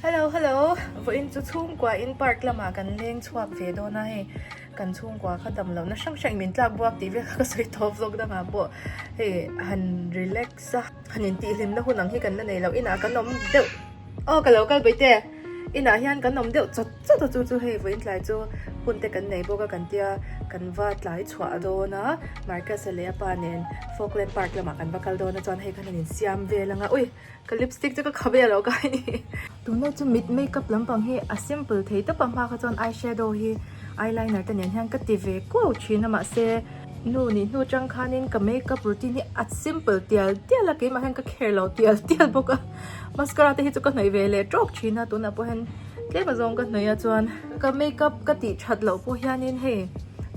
Hello hello vawiin chu chhungkua in park lamah kan leng chhuak ve dawn a hei kan chhungkua kha dam lohna hrang hrang min tlak buak tih vel kha ka sawi tawp zawk dangah pawh hei han relax a han intihhlimna hun ang hi kan la nei lo inah kan awm deuh aw ka lo kal baite inah hian kan awm deuh chawt chawt a chu chu hei vawiin tlai chu hun te kan nei bawk a kan tia kan va tlai chhuah dawn a Marcus-a leh a pa nen Falkland park lamah kan va kal dawn a chuan hei khan an insiam vel ang a ui. Ka lipstick chu ka kha ve lo kai ni. Tunlai chu mit makeup lampang hi a simple thei tawp a hma kha chuan eyeshadow hi eyeliner te nen hian ka ti ve kuau thin a mahse nu nih hnu atang khanin ka makeup routine hi a simple tial tial a keimah hian ka care lo tial tial bawk a mascara te hi chu ka hnawih ve leh tawk thin a tunah pawh hian tlem azawng ka hnawih a chuan ka makeup ka tih that loh pawh hianin hei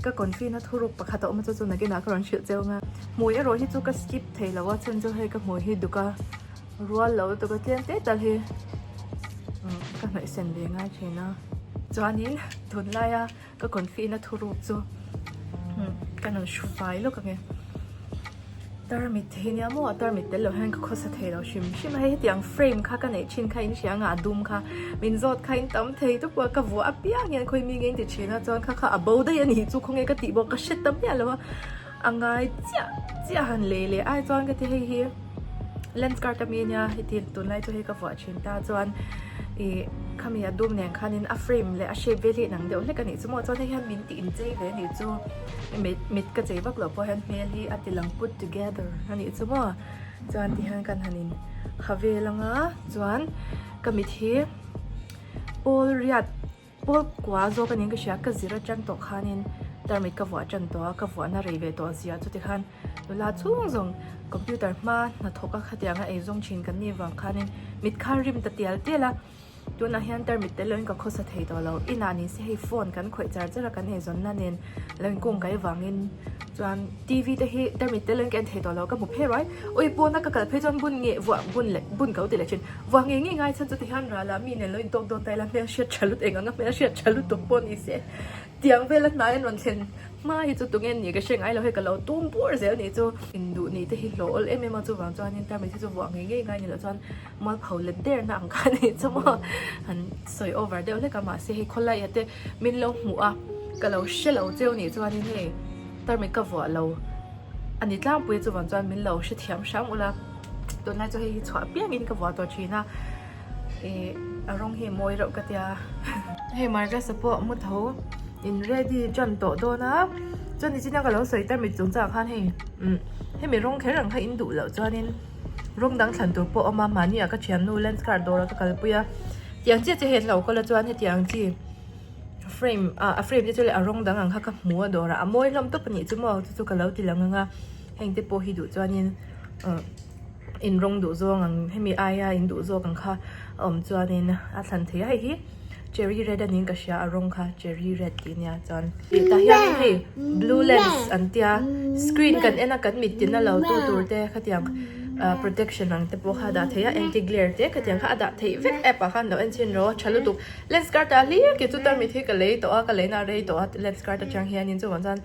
ka confi na thuruk pakhat a awm a chu chu nakinah ka rawn hrilh cheu ang a hmui erawh hi chu ka skip Thei lo a chhan chu hei ka hmui hi duk a rual lo lutuk a tlem te tal hi ka hnawih sen ve ngai thin a chuanin tunlaia ka confi na thuruk chu ka rawn hru fai lawk ang e tarmit hi nia maw tarmit tel lo hian ka khawsa thei lo hrim hrim a hei hetiang frame kha ka neih thin kha in hria anga a dum kha min zawt kha in tam thei tawp a ka vuah apiang hian khawi mi nge in ti thin a chuan kha kha a bo daih a nih chu khawnge ka tih bawk ka hre ta miah lo a. A ngai chiah chiah han lei leh ai chuan ka ti hei hi lens card ami ania heti tunlai chu hei ka vuah thin ta chuan ih khami a dum nen khanin a frame leh a shape vel hi inang deuh hlek anih chu maw chuan hei hian min tih inchei ve anih chu mit mit ka chei vak loh pawh hian hmel hi a ti lang put together anih chu maw chuan ti hian kan han in ha vel anga chuan ka mit hi pawl riat. Pawl kua zawk a niin ka hria, ka zir atang tawh khanin tarmit ka vuah tan tawh a, ka vuahna rei ve tawh zia chuti khan nula chhung zawng computer hma hnathawk a khatiang a eizawng thin kan nih vang khanin mit kha rim ta tial tial a, tunah hian tarmit tel loin ka khawsa thei tawh lo, inah ni se hei phone kan khawih char char a kan eizawnna nen lo inkung kai vangin chuan T_V te hi tarmit tel loin ka en thei tawh lo, ka hmu phei ruai, ui pawna ka kal phei chuan bun nge vuah bun leh bun ka lo ti leh thin. Vang ngei ngei ngai chhan chu tihian rala mi nen lo intawk dawn ta ila hmel hriat tha lut eng ang a hmel hriat tha lutuk pawh ni se tiang vela hnai an rawn thlen hma hi chu tunge ni ka hre ngai lo hei ka lo tum bur zel ni chu induh ni te hi hlawh awl em em a chuvang chuanin tarmit hi chu vuah ngei ngei ngai ni loh chuan mualpho let der na ang kha ni chu maw han sawi over deuh hlek a mahse hei khawlaia te min lo hmuh a ka lo hre lo cheu nih chuanin hei tarmit ka vuah lo a ni tlangpui chuvang chuan min lo hrethiam hram ula. Tunlai chu hei hi chhuah apiangin ka vuah tawh thin a ih a rawng hi mawi reuh ka tia hei Marcus-a pawh mu tho in ready tan tawh dawn a chuan nichina ka lo sawi tarmit chung changah khan hei umm hemi rawng kher ang kha in duh loh chuanin rawng dang thlan tur pawh a awm a mahni ah ka thiannu lens card dawrah ka kalpui a tiang chiah chiah hi an lo kawl a chuan hetiang chi frame ah a frame te chu leh a rawng dang ang kha ka hmu a dawrah a mawi hlawm tawp a nih chu maw chu chu ka lo ti lang ang a heng te pawh hi duh chuanin. In rawng duh zawng ang hemi aia in duh zawk ang kha a awm chuanin a thlan thei a hei hi cherry red a niin ka hria a rawng kha cherry red tih ania chuan tah hianin hei blue lens an tia screen kan en a kan mit tina lo tu tur te khatiang ah protection ang te pawh kha a dah thei a anti glare te khatiang kha a dah theih vek app ah khan lo en chhin rawh a tha lutuk lens card ah hlir ke chu tarmit hi ka lei tawh a ka lei na a rei tawh a lens card atang hianin chuvang chuan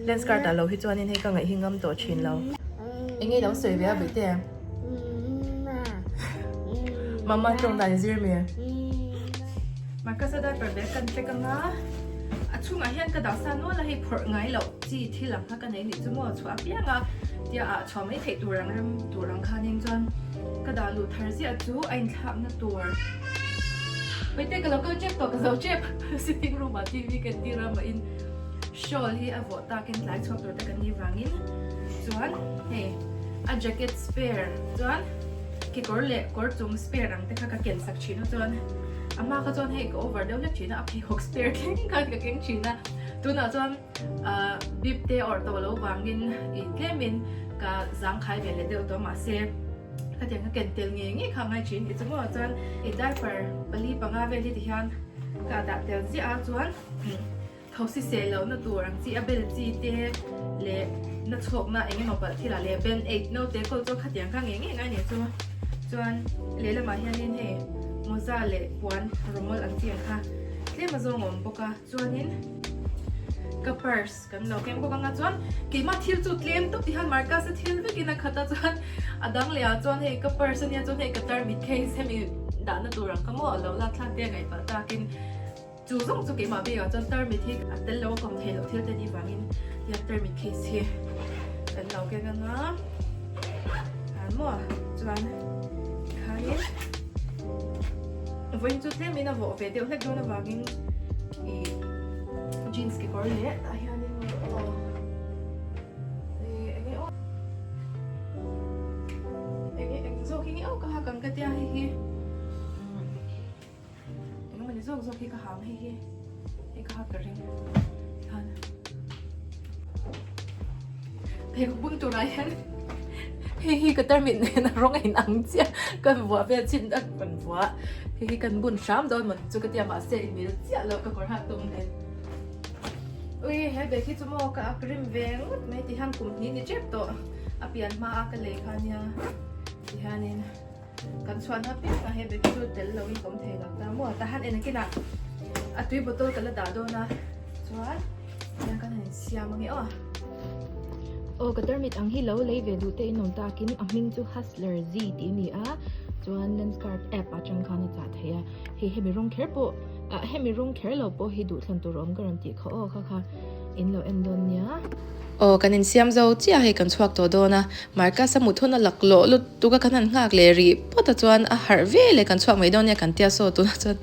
Lens card ah lo hi chuanin hei ka ngaih hi ngam tawh thin lo. Enge lo sawi ve a Bawihte? Mama tawng dan i zir mi? Marcus-a diaper bag kan pack anga a chhungah hian ka dah sa nual a hei phawrh ngai loh chi thil ang kha ka nei nih chu maw chhuah apiang a tia ah chhuah mai theih tur ang rem tur ang khanin chuan ka dah luh thar ziah chu a inthlakna tur Bawihte ka lo kal tep tawh ka zo tep sitting room ah T_V ka entir a mah in Shawl hi a vawh takin tlai chhuak tur te kan nih vangin chuan hei a jacket spare chuan kekawr leh kawr chung spare ang te kha ka ken sak thin a chuan a hma kha chuan hei ka over deuh hlek thin a a pheikhawk spare thleng khan ka keng thin a tunah chuan ahh bib te awrh tawh loh vangin ih tlemin ka zangkhai ve leh deuh tawh mahse khatiang ka ken tel ngei ngei kha a ngai thin ti chu maw chuan ih diaper pali panga vel hi ti hian ka dah tel ziah a chuan. Thosi seh lohna tur ang chi a bel chi te leh na chhawkna eng emaw palh thil ah leh band aid naute kawl chu khatiang kha ngei ngei ngai nih chu chuan lehlamah hianin hei mawza leh puan rawmawl ang chi ang kha tlem a zawng a awm bawk a chuanin ka purse kan lo keng bawk anga chuan keimah thil chu tlem tawp ti hian Marcus-a thil vekin a khat a chuan a dang leh ah chuan hei ka purse ania chuan hei ka tarmit case hemi. dahna tur ang kha maw a lo lak thlak te a ngaihtuah takin chu zawng chu keimah bikah chuan tarmit hi a tel lo a kawm theih loh thil te nih vangin tiang tarmit case hi kan lo keng anga an maw chuan tikhanin vawiin chu tlemin a vawh ve deuh hlek dawn avangin ih jeans kekawr leh tah hianin aw ih enge aw enge eng zawk hi nge aw ka hak ang ka tia hei hi eng mawni zawk zawk hi ka hang hei hi hei ka hak ka ring tikhan pheikhawk bun turah hian hei hi ka tarmit nen a rawng a inang chiah kan vuah vel chin a kan vuah hei hi kan bun hram dawn mawni chu ka tia mahse in mil chiah loh ka kawr hak tum nen ui he bag hi chu maw ka ak rim ve ngawt mai ti hian kum hnih ni tep tawh a pian hma a ka lei kha nia ti hianin Kan chhuahna piangah he bag chu tel lo in ka awm thei lo ta maw tahan en akinah a tui bottle ka la dah dawn a chuan tiang kan han insiam ange aw. Aw ka tarmit ang hi lo lei ve duh te in awm takin a hming chu Hustler Z tih a ni a chuan Lenskart app atang khan a chah theih a hei hemi rawng kher pawh ah hemi rawng kher lo pawh hi duhthlan tur a awm ka rawn tih kha aw kha kha in lo en dawn nia. Aw kan insiam zo chiah hei kan chhuak tawh dawn a Marcus a mut hun a laklawh lut. Tuka kan han nghak leh rih phawt a chuan a harh ve leh kan chhuak mai dawn nia kan tia saw tunah chuan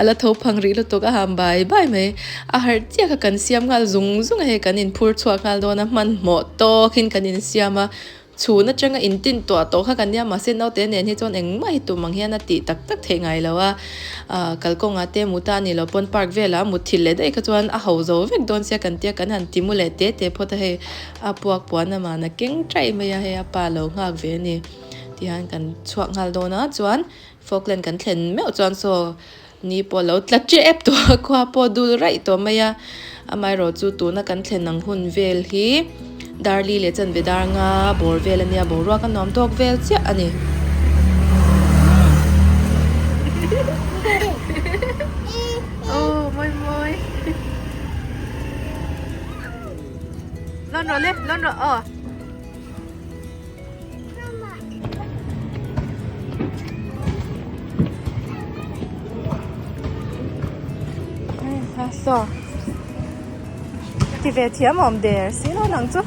a la tho phang rih lutuk a ham bai bai mai. A harh chiah kha kan siam nghal zung zung a hei kan inphur chhuak nghal dawn a hmanhmawh tawkin kan insiam a chhun atanga intin tuah tawh kha kan nia mahse naute nen hi chuan engmah hi tum ang hian a tih tak tak theih ngai lo a ah kalkawngah te mut a ni lo pawn park velah mutthilh leh daih kha chuan a ho zo vek dawn sia kan tia kan han ti mu leh te te phawt a hei. A puak puan a mahna keng taih mai a, hei a pa lo nghak ve a ni. Tihian kan chhuak nghal dawn a, chuan Falkland kan thlen meuh chuan saw ni pawh a lo tla tep tawh a, khua pawh a dul raih tawh mai a. Amaherawh chu tuna kan thlen ang hun vel hi Darli leh chanve dar nga bawr vel a nia, boruak a nuam tawk vel chiah a ni. Lon rawh le, lon rawh aw. Ha saw. Ti ve thiam awm der si lo nang chu.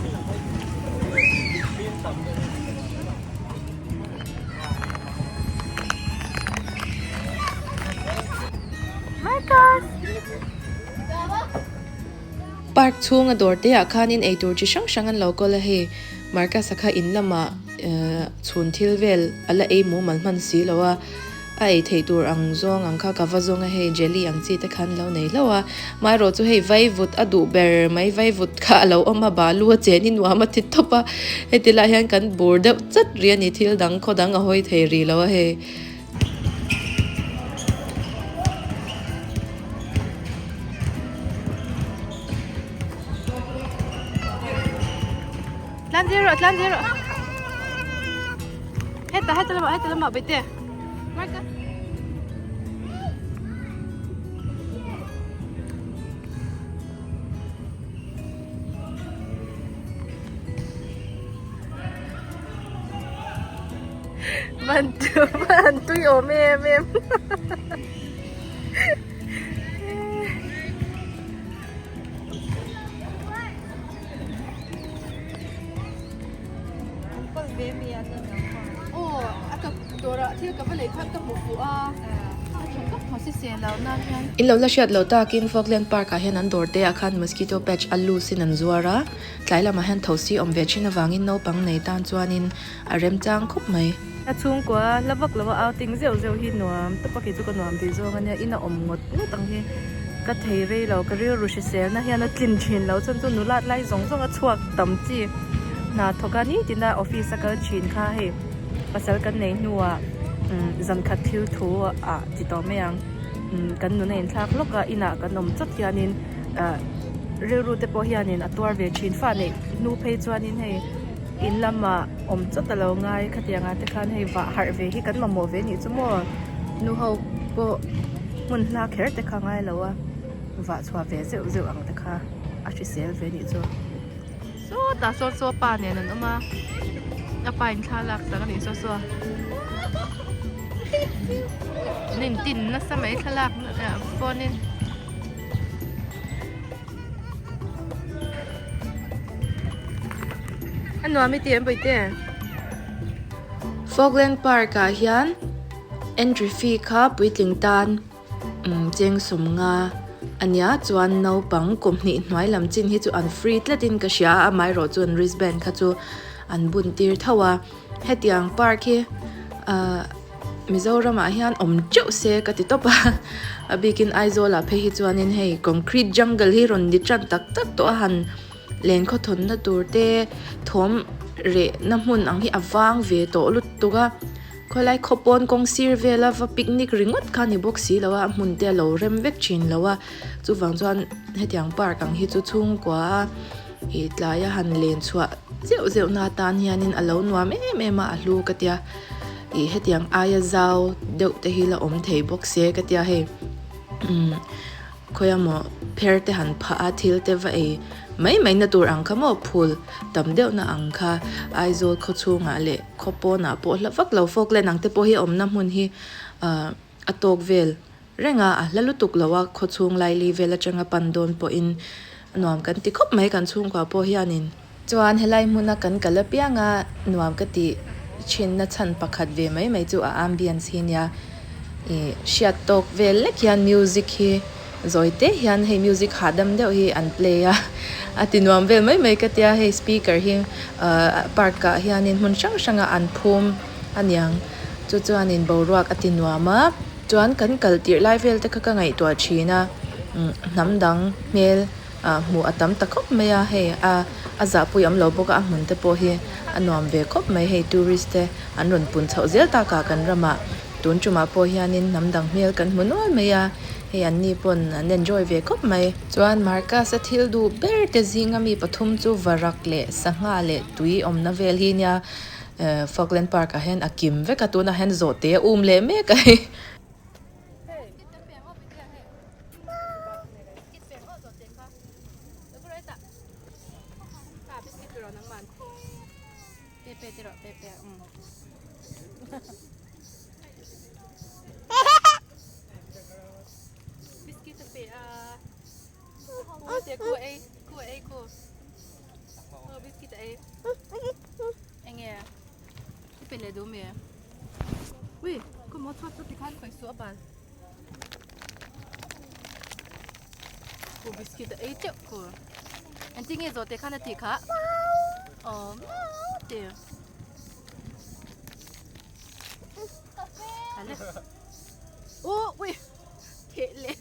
Marcus. Park chhunga dawr te ah khanin eitur chi hrang hrang an lo kawl a hei Marcus-a kha in lamah ehh chhun thil vel a la ei mumal hman si lo a a ei theih tur ang zawng ang kha ka va zawng a hei jelly ang chi te khan lo nei hlauh a maherawh chu hei vaivut a duh ber mai vaivut kha a lo awm a balu a chen i nuam a ti tawp a heti lai hian kan bur deuh chat rih a ni thil dang khaw dang a hawi thei rih lo a hei. Tlan zir rawh, tlan zir rawh. Heta, heta lamah, heta lamah baite. Marka. Van van tui awm em em. In lo la hriat lo takin Falkland Park ah hian an dawr te ah khan mosquito patch a loose in an zuar a, tlai lamah hian thosi awm ve thin avangin naupang nei tan chuanin a remchang khawp mai. A chhungkua hla vak lo a outing zeuh zeuh hi nuam tawp a kei chu ka nuam tih zawng a nia in a awm ngawt ngawt ang hi ka thei rei lo ka rilru hriselna hian a tlin thin lo chuan chu nulat lai zawng zawng a chhuak tam chi hna thawk a nitin a office a kal thin kha hei pasal kan nei hnuah zan khat thil thu ah ti tawh mai ang kan nun a inthlak lawk a inah kan awm chawt hianin ah rilru te pawh hianin a tuar ve thin fa neih hnu phei chuanin hei. In lamah awm chawt a lo ngai khatiangah te khan hei vah harh ve hi kan mamawh ve nih chu maw nu ho pawh hmun hla kher te kha ngai lo a vah chhuah ve zeuh zeuh ang te kha a hrisel ve nih chu sawtah sawn saw pa nen an awm a a pa in thla lak sak a nih saw saw. An intin nasa mai thlalak phone in. A nuam i ti em Bawihte? Falkland Park ah hian entry fee kha puitling tan cheng sawmnga a nia chuan naupang kum hnih hnuai lam chin hi chu an free tlat in ka hria a amaherawh chu an wristband kha chu an bun tir tho a hetiang park hi ahh Mizoram ah hian awm teuh se ka ti tawp a a bikin Aizawl ah phei hi chuanin hei concrete jungle hi rawn ni tan tak tak tawh a han len khawthawn na tur te thawm reh na hmun ang hi a vang ve tawh lutuk a khawlai khaw pawn kawng sir vela va picnic ringawt kha ni bawk si lo a a hmun te a lo rem vek thin lo a chuvang chuan hetiang park ang hi chu chhungkua a ih tlaia han len chhuah zeuh zeuh na atan hianin a lo nuam em em a a hlu ka tia ih hetiang aia zau deuh te hi la awm thei bawk se ka tia hei umm. Khawi emaw pher te han phah a thil te va ei mai mai na tur ang kha maw phul tam deuh na ang kha Aizawl khaw chhungah leh khaw pawnah pawh hla vak lo Falkland ang te pawh hi a awmna hmun hi ahh a tawk vel reng a a hla lutuk lo a khaw chhung laili vel atanga pan dawn pawhin nuam kan ti khawp mai kan chhungkua pawh hianin. Chuan helai hmuna kan kal apianga nuam ka tih thinna chhan pakhat ve mai mai chu a ambience hi nia. Ih hriat tawk vel lek hian music hi zawi te hian hei music hahdam deuh hi an play a, a ti nuam vel mai mai ka tia hei speaker hi ahh park ah hianin hmun hrang hrangah an phum aniang chu chuanin boruak a ti nuam a chuan kan kal tirh lai vel te kha ka ngaihtuah thin a hnam dang hmel. Ah hmuh a tam ta khawp mai a hei a a zahpui awm lo bawk a a hmun te pawh hi a nuam ve khawp mai hei tourist te an rawn pun chhoh zel tak a kan ramah tun tumah pawh hianin hnam dang hmel kan hmu nual mai a hei an ni pawn an enjoy ve khawp mai. Chuan Marcus a thil duh ber te zinga mi pathum chu varak leh sangha leh tui awmna vel hi nia eh Falkland Park ah hian a kim vek a tunah hian zawhte a um leh mek a hei. Ku biscuit a ei teuh ku. Engtin nge zawhte khan a tih kha? Aw mau te. Ale. Oh, ui. Theh leh.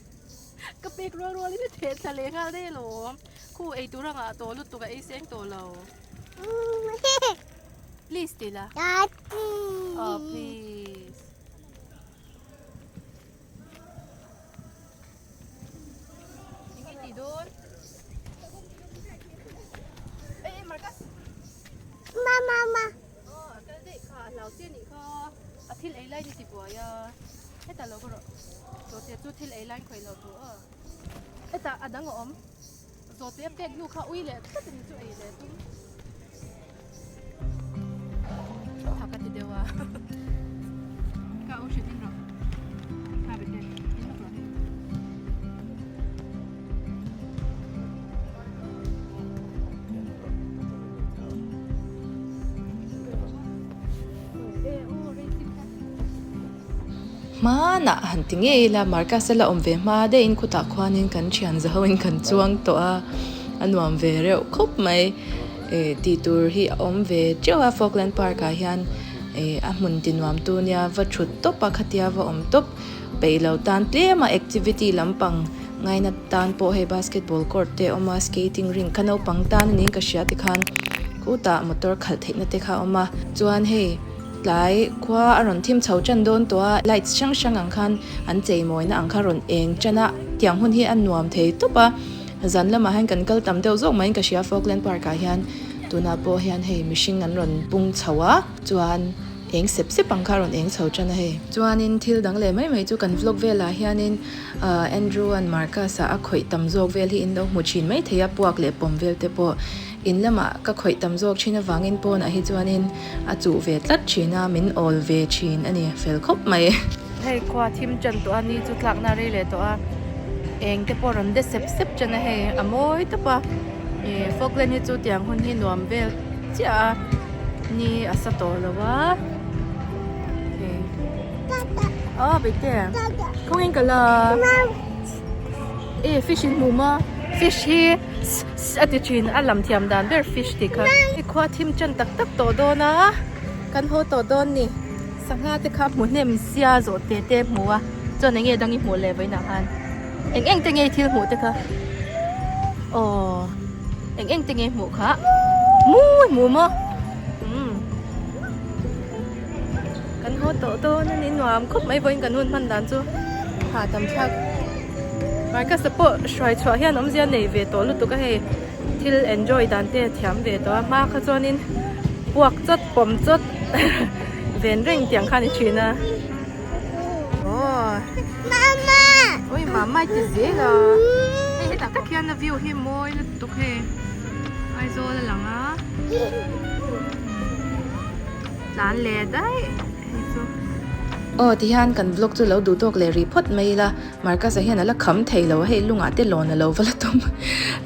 Ka pek rual rual in a theh thla leh nghal daih alawm. Khu ei tur anga a tawh lutuk a ei seng tawh lo. Please ti la. Oh, please. Hmanah han ti ngei ila Marcus a la awm ve hma daihin khutah khuanin kan thian zaho in kan chuang tawh a a nuam ve reuh khawp mai. Eh tih tur hi a awm ve teuh a Falkland Park ah hian eh a hmun ti nuam tu nia va thut tawp a khatia va awm tawp peih lo tan tlem a activity lampang ngaina tan pawh hei basketball court te a awm a skating rink kha naupang tan a niin ka hria tikhan khutah motor khalh theihna te kha a awm a chuan hei tlai khua a rawn thim chho tan dawn tawh a lights hrang hrang ang khan an chei mawina ang kha rawn eng tan a tiang hun hi a nuam thei tawp a. Zan lamah hian kan kal tam deuh zawk maiin ka hria Falkland Park ah hian tunah pawh hian hei mihring an rawn pung chho a chuan eng sep sep ang kha a rawn eng chho tan a hei. Chuanin thil dang leh mai mai chu kan vlog velah hianin ahh Andrew an Marcus ah a khawih tam zawk vel hi in lo hmu thin mai thei a puak leh pawm vel te pawh In lamah ka khawih tam zawk thin avangin pawnah hi chuanin a chuh ve tlat thin a, min awl ve thin a ni, fel khawp mai. Hei khua thim tan tawh a, ni chu tlakna rei leh tawh a, eng te pawh rawn de sep sep tan a hei a mawi tawp a, ih Falkland hi chu tiang hun hi nuam vel chiah a, ni a sa tawh lo a, hei aw bete kawngin ka la e fish in hmu maw fish hi. A ti thin, a lam thiam dan ber fish tih kha. I khua thim tan tak tak tawh dawn a, kan haw tawh dawn ni. Sangha te kha hmu hnem sia zawh te te hmu a, chuan eng nge dang i hmuh leh vawiinah khan? Eng eng te nge i thil hmuh te kha? Aw, eng eng te nge i hmuh kha? Mu i hmu maw? Umm. Kan haw tawh dawn a ni, nuam khawp mai vawiin kan hun hman dan chu hahdam thlak. Marcus-a pawh hruai chhuah hian awmzia nei ve tawh lutuk a hei thil enjoy dan te a thiam ve tawh a hma kha chuanin puak chawt pawm chawt ven reng tiang kha a ni thin a aw Mama ui mama i ti zel a hei hetah tak hian a view hi mawi lutuk hei Aizawl a lang a tlan leh daih hei chu. Aw tihian kan vlog chu lo duh tawk leh rih phawt mai ila Marcus-a hian a la kham thei lo a hei lungah te lawn a lo va la tum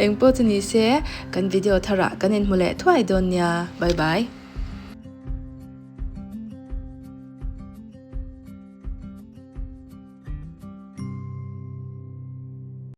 engpawh chu ni se kan video tharah kan inhmu leh thuai dawn nia bye bye.